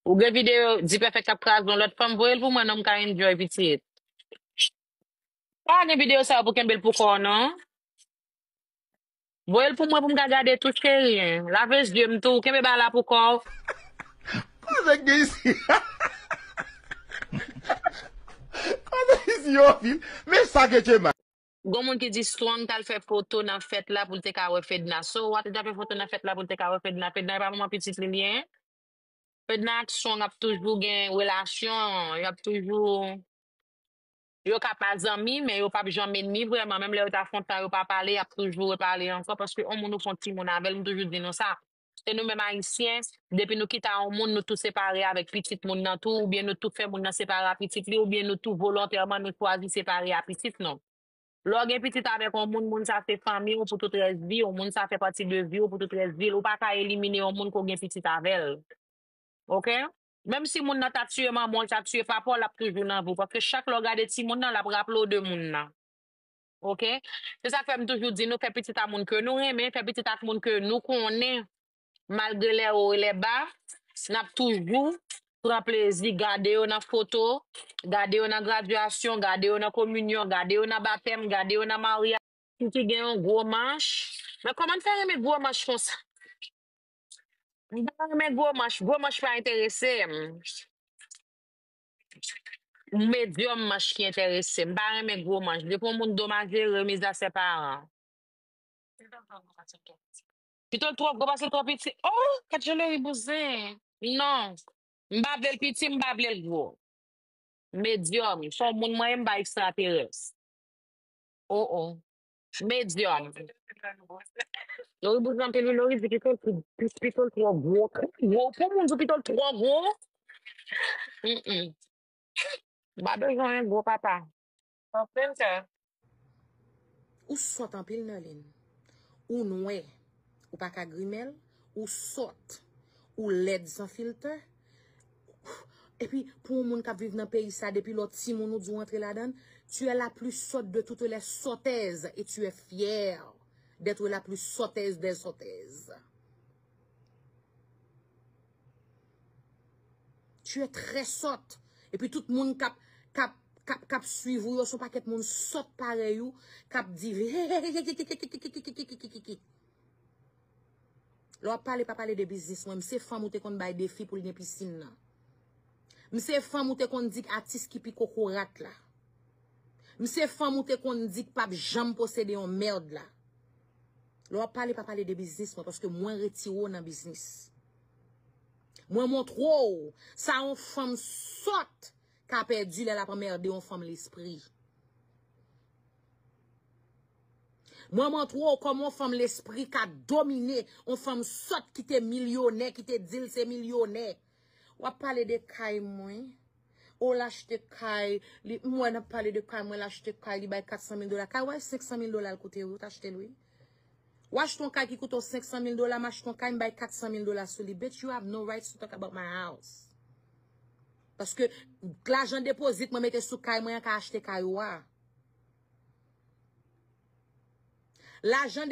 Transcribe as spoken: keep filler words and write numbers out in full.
Ou gen videyo D-Perfect k ap kraze yon lòt fanm, voye l pou mwen non, m ka enjoy pitit. Pa gen videyo sa yo pou kenbe l pou kò w non. Voye l pou mwen pou m ka gade tou cheri. Lave zye m tou, kenbe bagay la pou kò w. Koze k gen isi? Koze isi yo anpil. Men sa ke Chema. Gon moun ki di Strong t al fè foto nan fèt la pou l te ka wè Fedna. So, w a te fè foto nan fèt la pou l te ka wè Fedna. Fedna e pa manman pitit li li ye? Fedna ak Strong ap toujou gen relasyon, y ap toujou, yo ka pa zanmi, men yo p ap janm enmi vrèman. Menm lè yo ta fè yon tan yo pa pale, y ap toujou repale ankò, paske yon moun ou fè yon timoun avè l, m toujou di nou sa. Se nou menm Ayisyen, depi nou kite yon moun, nou tou separe avèk pitit moun nan tou, oubyen nou tou fè moun nan separe ak pitit li, oubyen nou tou volontèman nou chwazi separe ak pitit nou. Lè w gen pitit avèk yon moun, moun sa se fanmi w pou tout rès vi w, moun sa fè pati de vi w pou tout rès vi l. Ou pa ka elimine yon moun ke w gen pitit avè l. Oke? Menm si moun nan ta tiye manman w, ta tiye papa w, l ap toujou nan vi w. Paske chak lè w gade timoun nan, l ap raple w de moun nan. Oke? Se sa k fè m toujou di nou fè pitit a moun ke nou renmen, fè pitit ak moun ke nou konnen. Malgre lè wo e lè ba, n ap toujou pran plezi gade yo nan foto, gade yo nan gradyasyon, gade yo nan kominyon, gade yo nan batèm, gade yo nan maryaj. Titi gen yon gwo manch. Men kòman n fè renmen gwo manch konsa? M pa renmen gwo manch. Gwo manch pa enterese m. Medyòm manch ki enterese m. M pa renmen gwo manch. Depi yon moun domaje, remiz a se paran. Pito l twò gwo pase l twò piti. Oh, gad jan Lori bouzen. Non. M pa vle l piti, m pa vle l gwo. Medyòm. Se yon moun mwen ye, m pa ekstraterès. Oh, oh. Medyòm. Lori bouzen anpil wi, Lori di pito l pi- pi- pito l twò gwo. Gwo pou moun di pito l twò gwo. Mm-mm. M pa bezwen yon gwo papa. Anpil ka. Ou sòt anpil, Nerline. Ou nwè. Ou pa ka grimèl. Ou sòt. Ou lèd san filtè. Epi, pou yon moun k ap viv nan peyi sa, depi lè w timoun ou di w antre ladan l, tu es la plus sotte de toutes les sotteuses et tu es fière d'être la plus sotteuses des sotteuses. Tu es très sotte. Epi tout moun k ap k ap k ap k ap swiv ou yo se yon pakèt moun sòt parèy ou k ap di lè w ap pale pa pale de biznis mwen, m se fanm ou te konn bay defi pou l gen pisin nan. M se fanm ou te konn di atis ki pi kokorat la. M se fanm ou te konn di k p ap janm posede yon mèd la. Lè w ap pale pa pale de biznis mwen paske mwen retire w nan biznis. Mwen montre w sa yon fanm sòt ka pèdi lè l ap anmède yon fanm lespri. Mwen montre w kòman yon fanm lespri ka domine yon fanm sòt ki te milyonè, ki te di l se milyonè. W ap pale de kay mwen. O l achte kay, li, m wè n ap pale de kay mwen, l achte kay, li bay kat san mil dola. Kay w a senk san mil dola l koute wi, ou t achte l wi. W achte yon kay ki koute w senk san mil dola, m achte yon kay, m bay kat san mil dola sou li. Bitch, you have no rights to talk about my house. Paske lajan depozit mwen mete sou kay mwen an ka achte kay ou a. Lajan